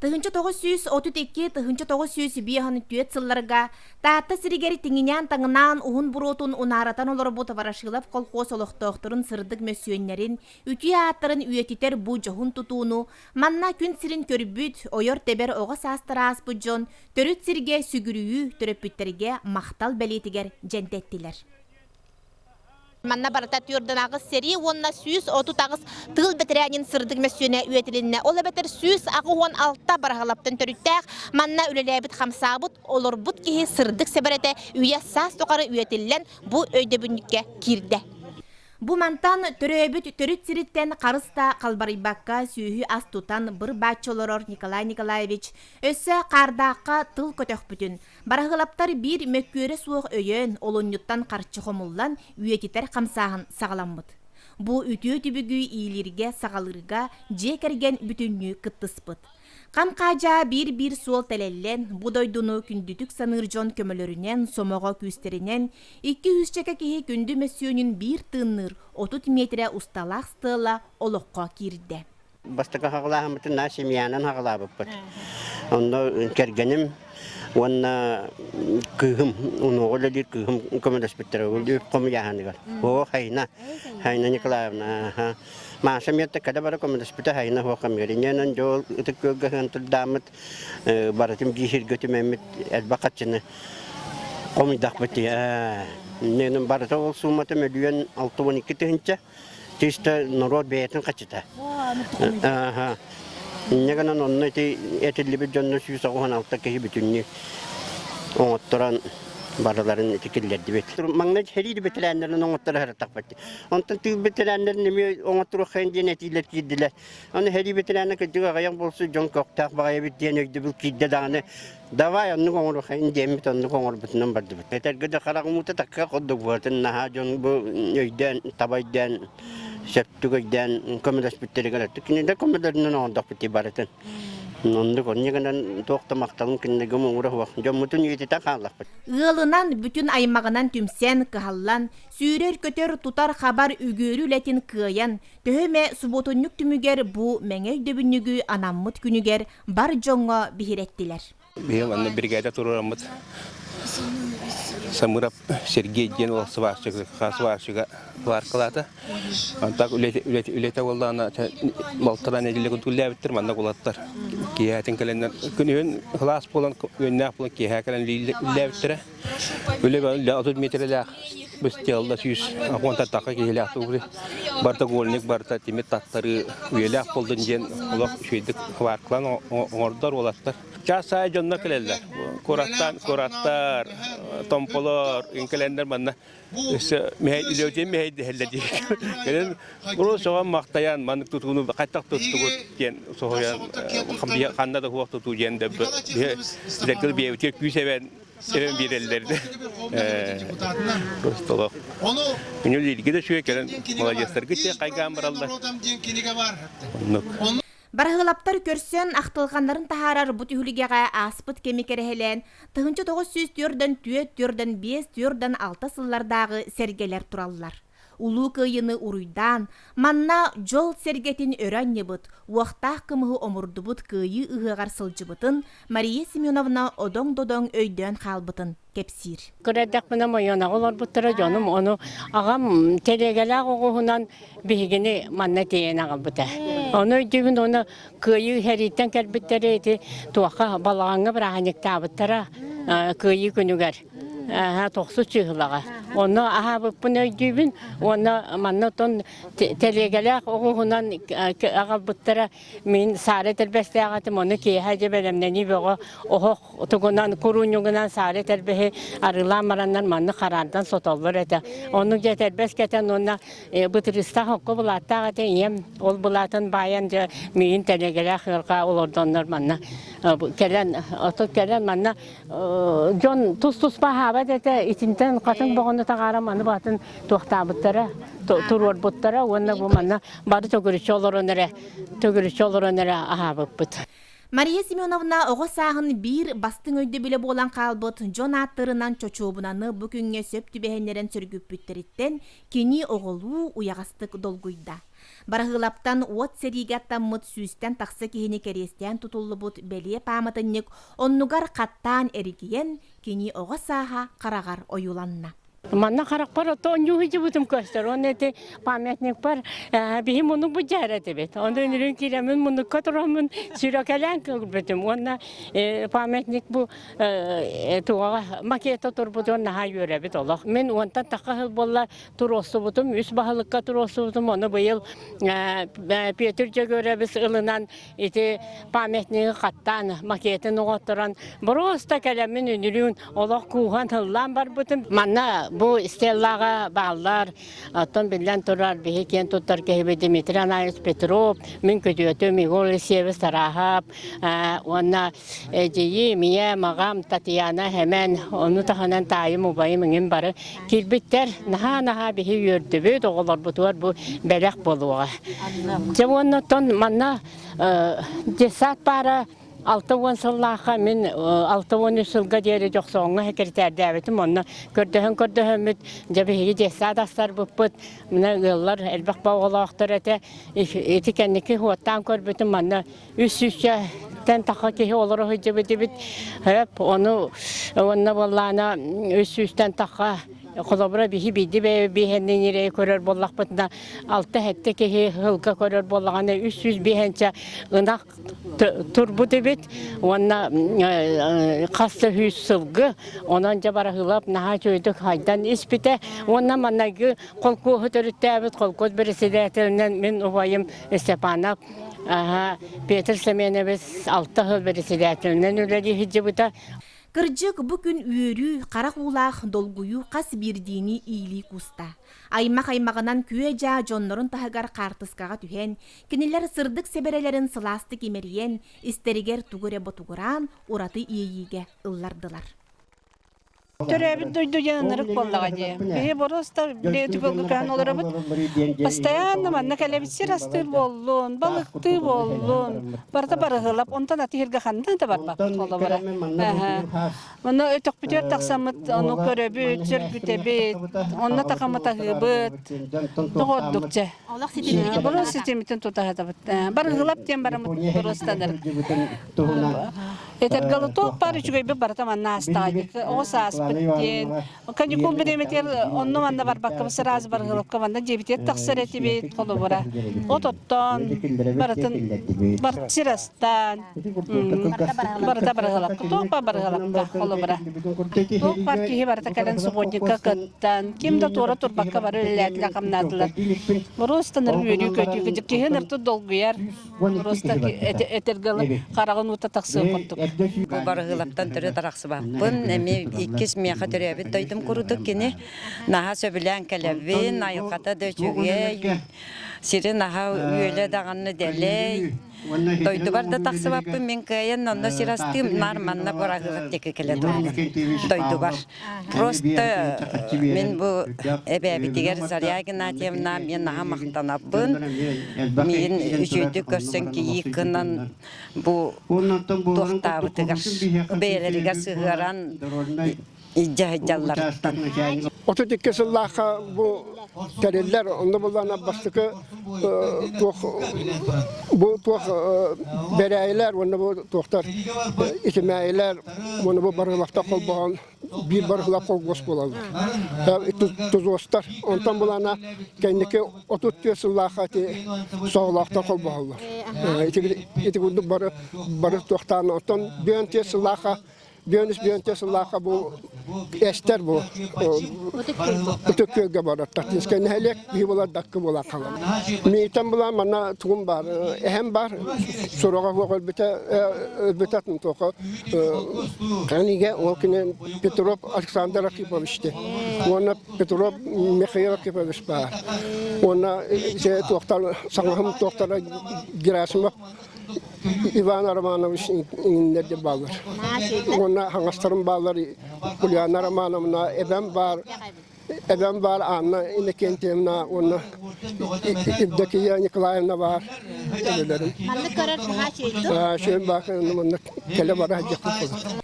1932 1954 сылларга Таатта сиригэр тиҥинээн-таҥынаан уһун буруотун унааратан олорбут Ворошилов колхоз олохтоохторун сырдык мөссүөннэрин, үтүө ааттарын үйэтитэр бу дьоһун тутууну манна күн сирин көрбүт, ойор-тэбэр оҕо саастара ааспыт дьон төрүт сиргэ сүгүрүйүү, төрөппүттэргэ махтал бэлиэтигэр дьэндэттилэр. Манна барыта түөрдэн аҕыс сэрии уонна 138 тыыл бэтэрээнин сырдык мөссүөнэ үйэтилиннэ. Ол эбэтэр 186 бараһалаптан төрүттээх манна үлэлээбит-хамсаабыт, олорбут киһи сырдык сэбэрэтэ үйэ-саас тухары үйэтиллэн бу өйдөбүнньүккэ киирдэ. Бу мантан төрөөбүт төрүт сириттэн харыс да халбарыйбакка сүөһү-ас тутан быр-бааччы олорор Николай Николаевич өссө хаардаахха тыл көтөхпүтүн, Бараһыылаптар биир мөккүөрэ суох өйөөн, олунньуттан харчы хомуллан, үйэтитэр хамсааһын саҕаламмыт. Бу үтүө түбүгү иилииргэ-саҕалыырга дьиэ кэргэн бүтүннүү кыттыспыт. Хам-хаадьаа биир-биир суол тэлэллэн, бу дойдуну күндүтүк саныыр дьон көмөлөрүнэн, сомоҕо күүстэринэн, икки үсчэкэ киһи күндү мөссүөнүн биир тыынныыр 30 миэтэрэ усталаах стела олоххо киирдэ. Бастакы хаҕылааһыммытын наа семьянан хаҕылаабыппыт. Онно кэргэним уонна кыыһым, унуоҕу үлэлиир кыыһым көмөлөспүттэрэ үп хомуйааһыныгар. Оо, Хайна, Хайна Николаевна, Маша миэтэ кэлэ бара көмөлөспүтэ Хайна хуох кэмигэр. Дьол ытык күөлгэ ыһан турдааммыт, барытын биир түмэммит элбэх хаччыны хомуйдахпыт. Барыта ол суумата мөлүйүөн 62 тыһыынча. Чисто норуот бэйэтин хачыта. Ааха. Инньэ гынан онно ити этиллибит дьонно 196 киһи бүтүннүү оҥотторон барыларын ити киллэрдибит. Маҥнай сэрии бэтэрээннэрин оҥотторо сырыттахпыт. Онтон тыыл бэтэрээннэрин эмиэ оҥотторуоххайын диэн этиилэр киирдилэр. Аны сэрии бэтэрээнэ кырдьык аҕыйах буолсу дьон көхтөөх баҕайыбыт диэн өйдөбүл киирдэ даҕаны Давай оннук оҥоруохайын диэммит оннук оҥорбутунан бардыбыт. Этэргэ да хараҕым уута такка курдук буолатын наһаа дьон бу өйдөөн, таба өйдөөн, сөптүк өйдөөн көмөлөспүттэригэр өттүк кинилэр көмөлөрүнэн оҥордохпут дии барытын. Оннук онньа гынан туох да махталым кинилэргэ муҥура суох. Дьоммутун үйэтитэн хааллахпыт. Ыалынан, бүтүн аймаҕынан түмсэн, кыһаллан, сүүрэр-көтөр, тутар-хабар үгүөрү үлэтин кыайан, төһө эмэ субуотунньук түмүгэр бу мэҥэ өйдөбүнньүгү анаммыт күнүгэр бар дьоҥҥо биһирэттилэр. Биһиги манна биригээдэ туруораммыт Самыров Сергей диэн уол сварщик, сварщига сваркалаата. Антак үлэтэ буоллаҕына балтараа нэдиэлэ кутуллээбиттэр манна кулаттар. Киэһэтин кэлэннэр күнүһүн кылаас буолан күөннээх буолан киэһэ кэлэн үллээбиттэрэ. Үлэ 30 метрэлээх быстыалла 110 тахха киһилээх тугу барыта гольник барыта тимир таттарыы үйэлээх буолдун диэн олох үчүгэйдик хварклан оҥордор уолаттар. Чаас аайы дьоннор кэлэллэр. Куораттан куораттар, томполор кэлэннэр манна өссө үлэбитин мэһэйдэһэллэр дии. Кэлэн урут соҕон махтайан маннык тутууну хайтах туттугут диэн соһуйан ханна да суох тутуу диэн да биһи күүс эбэн Эбэн биэрэллэр да. Просто олох. Күнүл илги да үчүгэй кэлэн молодецтаргыт те хайгаан бараллар. Оннук. Бараһыылаптар көрсөн ахтылҕаннарын таһаарар бу түһүлгэҕэ ааспыт кэми кэрэһэлээн 1904 4 5 4 6 сыллардааҕы сэргэлэр тураллар. Улуу Кыайыыны уруйдаан, манна дьол сэргэтин өрө анньыбыт, уохтаах кымыһы омурдубут Кыайыы ыһыаҕар сылдьыбытын Мария Семеновна одоҥ-додоҥ өйдөөн хаалбытын кэпсиир. Кыра эрдэхпинэ Мойуонаҕа олорбуттара дьонум, ону аҕам тэлиэгэлээх оҕуһунан биһигини манна тиэйэн аҕалбыта. Ону өйдүүбүн уонна Кыайыы сэрииттэн кэлбиттэрэ ити туохха балаҕаҥҥа бырааһынньыктаабыттара Кыайыы күнүгэр. Тохсус чыыһылаҕа. Онно аһаабыппын өйдүүбүн уонна манна оттон тэлиэгэлээх оҕуһунан аҕалбыттара мин саара этэрбэстээх этим, ону киэһэ дьэ бэлэмнэнии бөҕө оһох тугунан куруунньугунан саара этэрбэһи арыылаан бараннар манны хараардан сотоллор этэ. Оннук дьэ этэрбэс кэтэн уонна бытырыыстаах окко былааттаах этэ ийэм ол былаатын баайан дьэ миигин тэлиэгэлээх ыарҕа олордоннор манна кэлэн ото кэлэн манна дьон тус-туспа аһаабат этэ итинтэн хатыҥ боҕону таҕаарам аны баатын туохтаабыттара туруорбуттара уонна бу манна бары төгүрүччү олорон эрэ төгүрүччү олорон эрэ аһаабыппыт. Мария Семеновна оҕо сааһын биир бастыҥ өйдөбүлэ буолан хаалбыт дьон ааттарынан чочуобунаны бу күҥҥэ сөп түбэһиннэрэн сөргүппүттэриттэн кини оҕолуу уйаҕастык долгуйда. Бараһыылаптан уот сэриигэ аттаммыт сүүстэн тахса киһини кэриэстээн тутуллубут бэлиэ пааматынньык оннугар хаттаан эригийэн, кини оҕо сааһа хараҕар ойууланна. Манна харахпар ото оонньуу сылдьыбытым көстөр. Уонна ити памятникпар биһи муннук быдьаар этибит. Онно үнүрүүн киирэммин муннукка тураммын сүрөкэлээн көрбүтүм. Уонна памятник бу туоҕа макета турбутун наһаа үөрэбит олох. Мин уонтан тахха сыл буолла туруорсубутум, үс баһылыкка туруорсубутум. Ону быйыл Петр Дьөгүөрэбис ылынан ити памятнигы хаттаан макетын оҥотторон боруоста кэлэммин үнүрүүн олох кууһан ыллаан барбытым. Манна бу стеллаҕа бааллар, оттон биллэн турар биһи киэн туттар киһибит Дмитрий Анаевич Петров, мин күтүөтүм Егор Алексеевич Тарахов уонна эдьиийим, ийэм, аҕам Татьяна Хэмэн, ону таһынан таайым, убайым иҥин бары киирбиттэр. Наһаа-наһаа биһи үөрдүбүт, оҕолорбутугар бу бэлэх буолуоҕа. Дьэ уонна оттон манна детсад баара 60 сыллаахха мин 63 сылга диэри Дьохсоҕоҥҥо сэкирэтээрдээбитим. Онно көрдөһөн-көрдөһөммүт, дьэ биһиги детсад астарбыппыт. Мына ыаллар элбэх оҕолоохтор этэ. Ити кэнники уоттаан көрбүтүм манна үс сүүсчэттэн тахха киһи олоро сылдьыбыт эбит. Хөп, ону уонна буоллаана үс сүүстэн тахха холобура биһи биирди бэйэ биэһэннин көрөр буоллахпытына алта-сэттэ киһи сылга көрөр буоллаҕына 305 ынах турбут эбит уонна хас да сүүс сылгы онон дьэ Бараһыылап наһаа үчүгэйдик хайдан испитэ уонна маннайгы холкуоһу төрүттээбит холкуос председателинэн мин убайым Степанов Петр Семенович алта сыл председателинэн үлэлии сылдьыбыта. Кырдьык, бу күн үөрүү, харах уулаах долгуйуу хас биирдиини иилии кууста. Аймах аймаҕынан күө-дьаа дьоннорун таһыгар хаартыскаҕа түһэн, кинилэр сырдык сэбэрэлэрин сылаастык имэрийэн, истэригэр тугу эрэ ботугураан, ураты иэйиигэ ыллардылар. Төрөөбүт дойду диэн ынырык буоллаҕа дии. Биһи боруоста били көһөн олоробут. Постоянно манна кэлэбит сир астыыр буоллун, балыктыы буоллун, барыта барыһылап, онтон атыһырга ханна да барбаппыт холобура. Онно өтөхпүтүгэр тахсаммыт ону көрөбүт, сөргүтэбит, онно такамытаһыыбыт. Тоҕо ордук дьэ. Олох ситимитин тутаһатабыт. Барыһылап диэн бараммыт боруостанар. Этэргэ туох баар үчүгэйбит барыта манна аастаҕа Оҕо сааспыт диэн. Каникул бириэмэтигэр онно манна барбакка сразу барыһылапка манна дьиэбитигэр тахсар этибит холобура. От оттоон, барытын бар сир астаан, барыта барыһылапка, туох баар барыһылапка холобура. Туох баар киһи барыта кэлэн субботникка кыттан, ким да туора турбакка бары үлэлээтилэр-хамнаатылар. Просто үөрүү-көтүү, киһи ыныртык долгуйар. Просто этэргэ хараҕын уута тахсыах курдук. Бу Барыһыылаптан төрүт арахсыбаппын. Эмиэ иккис миэхэ төрөөбүт дойдум курдук кини. Наһаа сөбүлээн кэлэбин, айылҕата да үчүгэй, сири наһаа үөлэ даҕаны дэлэй. Дойдубар да тахсыбаппын мин кыайан, онно сир астыым, наар манна Барыһыылап диэки кэлэ турабын дойдубар. Просто мин бу эбээбитигэр Заря Игнатьевна мен наһаа махтанабын. Миин үчүгэйдик көрсөн кийиик гынан бу туохтаабытыгар бэйэлэригэр сыһыаран илдьэ сылдьалларыттан. 32 сыллаахха бу тэриллэр, онно буллаана бастакы туох бу туох бэрээйилэр уонна бу туохтар итимээйилэр уонна бу барылахта холбоһон биир барыһылаах холкуос буолаллар. Тузуостар. Онтон булана кэнники 34 сыллаахха ити соҕолоохтор холбоһоллор. Ити курдук бары бары туохтаан оттон 54 сыллаахха 53 сыллаахха бу эстэр бу Ытык Күөлгэ барар. Тартинскай нэһилиэк биһи буолар даккы буолан хаалар. Миитэн булан манна тугум бар, эһэм бар, сураҕа суох өлбүтэ, өлбүтэ тоха Каниге ол кини Петров Александр Архипович уонна Петров Михаил Архипович баар. Уонна туохтар саҥаһым туохтара Герасимов Иван Романович иҥнэрде бааллар. Уонна хаҥастарым бааллар Ульяна Романовна, эбэм баар, эбэм баар Анна Иннокентьевна уонна Евдокия Николаевна баар эбэлэрим. Маннык көрөр наһаа үчүгэй Үчүгэй баар маннык кэлэ бара сылдьыахпыт буолар.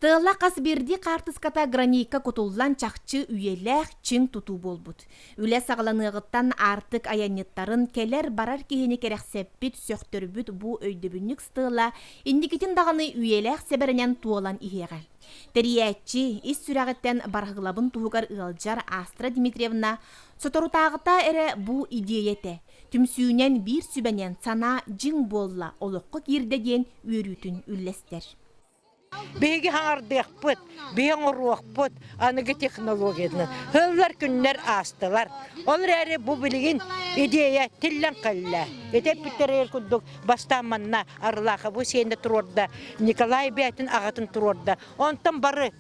Стелла хас биирдии хаартыската граникка кутуллан чахчы үйэлээх чиҥ тутуу буолбут. Үлэ саҕаланыаҕыттан аартык айанньыттарын кэлэр-барар киһини кэрэхсэппит, сөхтөрбүт бу өйдөбүнньүк стела инникитин даҕаны үйэлээх сэбэрэнэн туолан иһиэҕэ. Тэрийээччи, ис сүрэҕиттэн барыһылабын туһугар ыалдьар Астра Дмитриевна соторутааҕыта эрэ бу идиэйэ этэ. Түмсүүнэн биир сүбэнэн санаа дьиҥ буолла, олоххо киирдэ диэн үөрүүтүн үллэстэр. Биһиги хаҥардыахпыт, биһи оҥоруохпут аныгы технологиянан. Сыллар күннэр аастылар. Ол эрээри бу билигин идея тиллэн кэллэ. Ити эппиттэригэр курдук бастаан манна Арылаахабы сиэнэ туруорда, Николай бэйэтин аҕатын туруорда. Онтон бары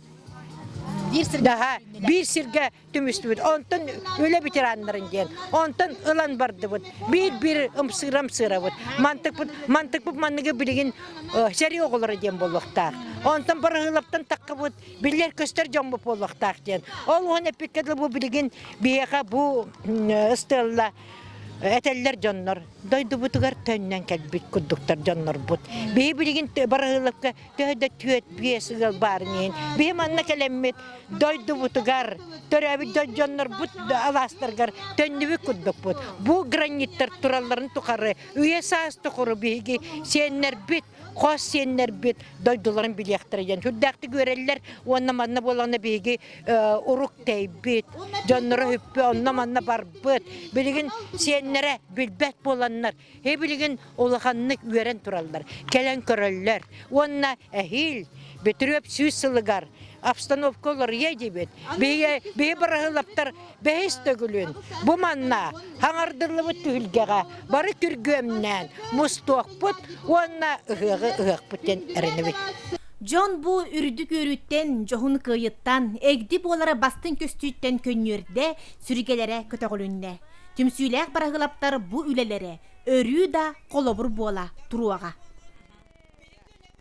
биир сиргэ түмүстүбүт. Онтон үлэ ветераннарын диэн. Онтон ылан бардыбыт. Биир-биир ымсыыра-ымсыырабыт. Мантыкпыт, мантыкпыт манныгы билигин сэрии оҕолоро диэн буолуохтаах. Онтон Барыһыылаптан таххыбыт биллэр-көстөр дьоммут буолуохтаах диэн. Ол уһун эппиккэ дылы бу билигин биһиэхэ бу ыстыалла этэллэр дьоннор дойдубутугар төннөн кэлбит курдуктар дьоннорбут. Биһи билигин Барыһыылапка төһө да түөрт биэс ыал баарын иһин биһи манна кэлэммит дойдубутугар төрөөбүт дьоннорбут алаастарыгар төннүбүт курдукпут. Бу граниттар туралларын тухары үйэ саас тухары биһиги сиэннэрбит, хос сиэннэрбит дойдуларын билиэхтэрэ диэн сүрдээхтик үөрэллэр уонна манна буоллаҕына биһиги урук тэйбит, дьонноро үппү онно-манна барбыт. Билигин сиэннэрэ билбэт буоланнар, э билигин улаханнык үөрэн тураллар, кэлэн көрөллөр. Уонна эһиил Бөтүрүөп сүүс сылыгар обстановка уларыйа диэбит. Биһиги биһи быраһыылаптар бэһис төгүлүн бу манна хаҥардыллыбыт түһүлгэҕэ бары күргүөмнээн мустуохпут уонна ыһыаҕы ыһыахпыт диэн эрэнэбит. Дьон бу үрдүк үөрүүттэн, дьоһун кыайыттан, эгди буолара бастыҥ көстүүттэн көнньүөрдэ, сүргэлэрэ көтөҕүлүннэ. Түмсүүлээх бараһыылаптар бу үлэлэрэ өрүү да холобур буола туруоҕа.